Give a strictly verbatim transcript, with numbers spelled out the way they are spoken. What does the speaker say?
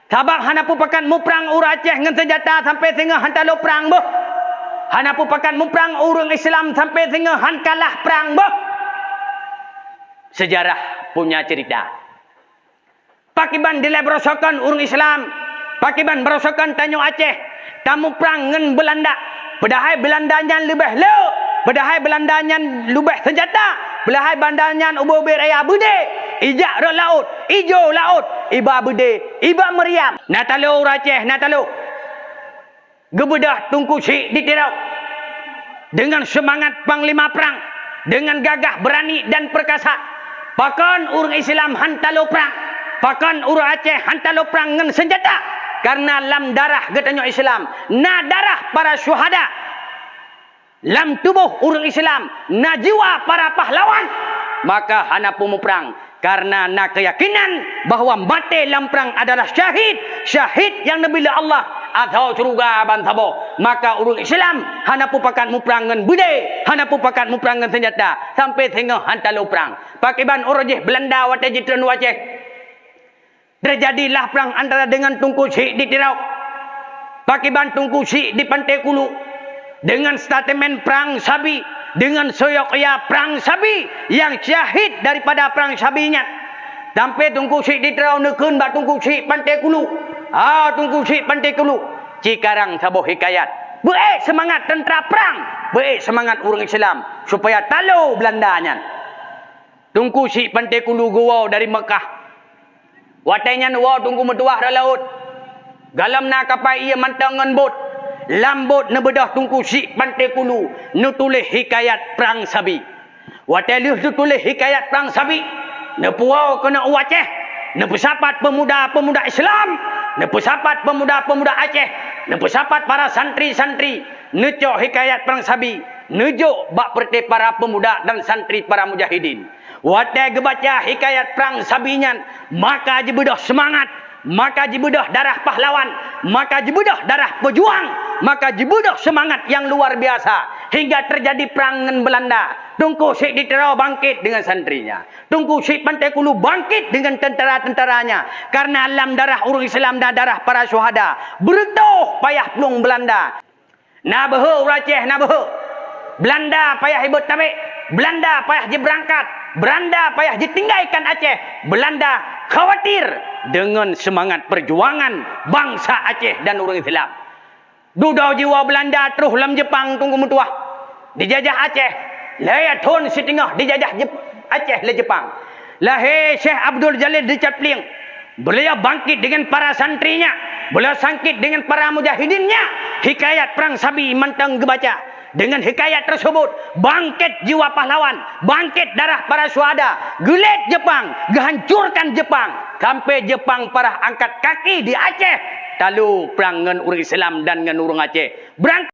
Sabab hana peupakat muprang ureuëng Aceh ngon seunjata sampai singoh han talo prang boh. Hana peupakat muprang ureuëng Islam sampai singoh han kalah prang boh. Sejarah punya cerita. Pakiban dilée beurosokon ureuëng Islam, pakiban beurosokon tanyoe Aceh, tamuprang ngon Beulanda. Padahai Beulanda nyan leubeh le, padahai Beulanda nyan leubeh seunjata, padahai Beulanda nyan ubé-ubé raya beudé, ijak rot laôt, ijo laôt, iba beudé, iba meuriam. Na talo ureuëng Aceh, na talo. Geubeudôh Teungku Chik di Tiro. Dengan seumangat panglima prang, dengan gagah, beurani dan peurkasa, pakon ureuëng Islam han talo prang, pakon ureuëng Aceh han talo prang ngon seunjata, kareuna lam darah geutanyoe Islam na darah para syuhada. Lam tuboh ureuëng Islam na jiwa para pahlawan, maka hana peumuprang, kareuna na keuyakinan bahwa maté lam prang adalah syahid, syahid nyang neubri lé Allah atau syeuruga ban saboh. Maka ureuëng Islam hana peupakat muprang ngon beudé, hana peupakat muprang ngon seunjata, sampai singoh han talo prang. Pakiban uroe jih Beulanda watée jitreun u Aceh. Teujadilah prang antara dengan Teungku Chik di Tiro, pakiban Teungku Chik di Pantai Kulu, dengan statemen prang sabi, dengan soyok ya prang sabi nyang syahid daripada prang sabi nyan. Sampai Teungku Chik di Tiro neukheun bak Teungku Chik Pantai Kulu, "Ha, Teungku Chik Pantai Kulu, cikarang saboh hikayat. Beuék seumangat teuntara prang, beuék seumangat ureuëng Islam, supaya talo Beulanda nyan." Teungku Chik Pantai Kulu geuwoe dari Meukah. Watée nyan woe Teungku meutuwah rot laôt. Gohlom na kapai ié mantong ngon bot. Lam bot neubeudôh Teungku Chik Pantai Kulu neutuléh hikayat prang sabi. Watée lheueh neutuléh hikayat prang sabi, neupuwoe keunoe u Aceh, neupeusapat peumuda-peumuda Islam, neupeusapat peumuda-peumuda Aceh, neupeusapat para santri-santri, neucok hikayat prang sabi, neujok bak peureute para peumuda dan santri para mujahidin. Watée geubaca hikayat prang sabi nyan, maka jibeudôh seumangat, maka jibeudôh darah pahlawan, maka jibeudôh darah peujuang, maka jibeudôh seumangat nyang luar biasa, hingga teujadi prang ngon Beulanda. Teungku Chik di Tiro bangkét deungon santrinya. Teungku Chik Pantai Kulu bangkét deungon teuntara-teuntaranya. Kareuna lam darah ureuëng Islam na darah para syuhada. Beureutoh payah plueng Beulanda. Na beuhe ureuëng Aceh, na beuhe. Beulanda payah ibot tabek, Beulanda payah jibeurangkat, Beulanda payah jitinggaikan Aceh. Beulanda khawatir deungon seumangat peujuangan bansa Aceh dan ureuëng Islam. Dudoe jiwoe Beulanda troh lam Jeupang Teungku meutuwah. Dijajah Aceh, lhée thon siteungoh dijajah Jep-, Aceh lé Jeupang. Lahé Syekh Abdul Jalil di Cot Plieng. Beuliau bangkét deungon para santrinya, beuliau sangkét deungon para mujahidinnya. Hikayat prang sabi mantong geubaca. Deungon hikayat teuseubut, bangkét jiwa pahlawan, bangkét darah para syuhada, geulet Jeupang, geuhancurkan Jeupang, sampai Jeupang parah angkat kaki di Aceh. Talo prang ngon ureuëng Islam dan ngon ureuëng Aceh. Beurang-